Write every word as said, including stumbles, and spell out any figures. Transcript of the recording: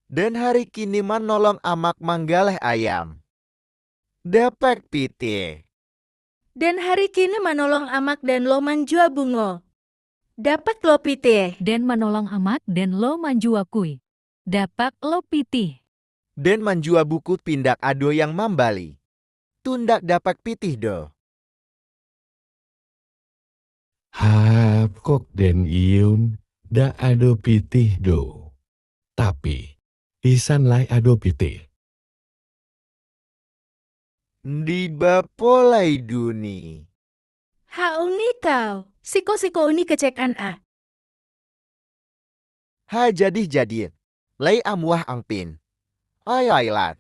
Den hari kini manolong amak manggaleh ayam. Dapek pitih. Den hari kini manolong amak den lo manjua bungo. Dapek lo pitih. Den manolong amak den lo manjua kui. Dapek lo pitih. Den manjua buku pindak ado yang mambali. Tundak dapek pitih doh. Hap kok den iyun, dak ado pitih doh. Tapi, isan lai ado pitih. Ndi bapo lai duni? Ha uni kau, siko-siko uni kecek an a. Ha jadih-jadih, lai amuah angpin. Ai ai lah,